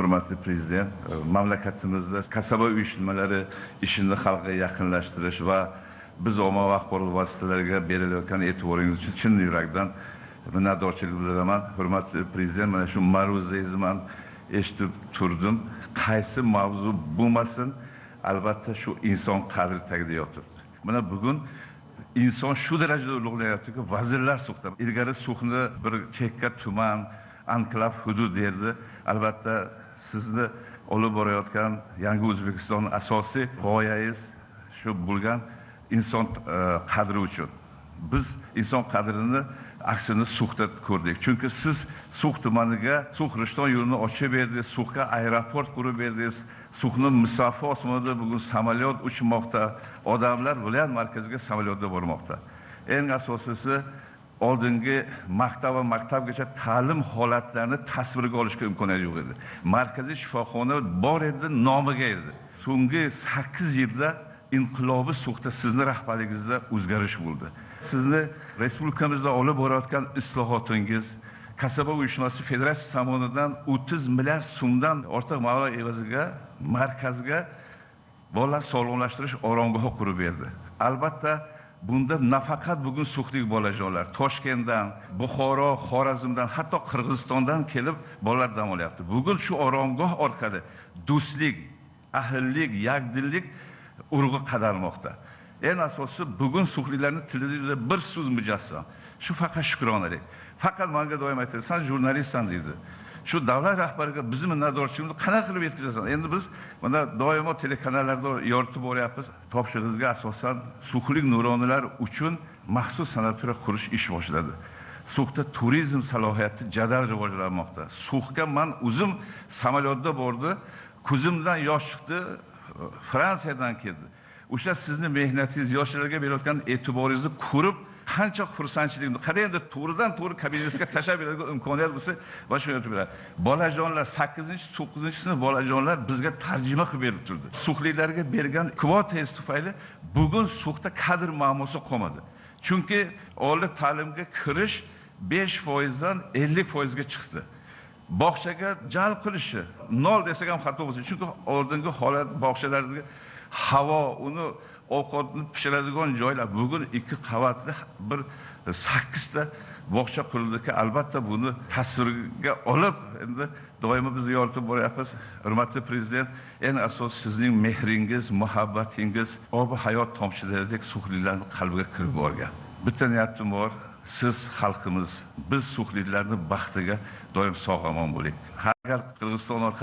Hurmatli prezident, mamlakatimizda kasaba uyushmalari ishini xalqqa yaqinlashtirish va biz ommaviy axborot vositalariga berilayotgan e'tiboringiz uchun chin yurakdan minnatdorchilik bildiraman. Hurmatli prezident, mana shu ma'ruzangizni man eshitib turdim. Qaysi mavzu bo'lmasin, albatta shu inson qadri tagida yotibdi. Mana bugun inson shu darajada ulug'lanyaptiki, vazirlar So'xda. Ilgari So'xni bir chekka tuman, anklav hudud derdi. Albatta sizni olib borayotgan Yangi O'zbekiston asosiy g'oyangiz shu bo'lgan inson qadri uchun. Biz inson qadrini aksini So'xda ko'rdik. Chunki siz So'x tumaniga So'x Rishton yo'lini ochib berdingiz, So'xga aeroport qurib berdingiz. So'xni musaffo osmonida bugun samolyot uchmoqda, odamlar viloyat markaziga samolyotda bormoqda. Eng asosiysi, oldingi maktab va maktabgacha ta'lim holatlarini tasvirga olishga imkoniyat yo'q edi. Markaziy shifoxona bor edi, nomiga edi. So'nggi 8 yilda inqilobiy So'xda sizni rahbarligingizda o'zgarish bo'ldi. Sizni respublikamizda olib borayotgan islohotingiz, kasaba uyushmasi federatsiya tomonidan 30 milliard so'mdan ortiq mablag' evaziga markazga bolalar sog'lomlashtirish oromgohi qurib berdi. Albatta bunda nafaqat bugun so'xlik bolajonlar Toshkentdan, Buxoro, Xorazmdan, hatto Qirg'izistondan kelib bolalar dam olyapti. Bugun shu oromgoh orqali do'stlik, ahillik, yakdillik urug'i qadalmoqda. Eng asosiysi, bugun so'xliklarning tilida bir so'z mujassam. Shu faqat shukronalik. Faqat menga doim aytadi, sen jurnalistsan deydi. Shu davlat rahbariga bizni minnatdorchiligimizni qanaqa qilib yetkazasan? Endi biz mana doimo telekanallarda yoritib boryapmiz. Topshirig'ingizga asosan so'xlik nuroniylar uchun maxsus sanatoriy qurish ish boshladi. So'xda turizm salohiyati jadal rivojlanmoqda. So'xga man o'zim samolyotda bordi, ko'zimdan yosh chiqdi, Fransiyadan keldi. O'sha sizni mehnatingiz, yoshlarga berayotgan e'tiboringizni ko'rib qancha xursandchiligimni qarang, endi to'g'ridan to'g'ri kabinetingizga tashlab beradigan imkoniyat bo'lsa, va shuni aytib beradi. Bolajonlar 8-9-sinf bolajonlar bizga tarjima qilib berib turdi. So'xliklarga bergan kvotangiz tufayli bugun So'xda kadr muammosi qolmadi. Chunki oliy ta'limga kirish 5% dan 50% ga chiqdi. Bog'chaga jalb qilishi 0 desak ham xato bo'lsa, chunki oldingi holat bog'chalardagi havo, uni ovqatni pishiradigan joylar bugun 2 qavatli bir 8 ta bog'cha qurildiki, albatta buni tasvirga olib endi doimo biz yoritib boryapmiz. Hurmatli prezident, eng asosiysi sizning mehringiz, muhabbatingiz ob hayot tomchilaridek so'xliklarning qalbiga kirib borgan. Bitta niyatim bor, siz xalqimiz, biz so'xliklarning baxtiga doim sog' omon bo'ling. Har gal Qirg'iziston orqali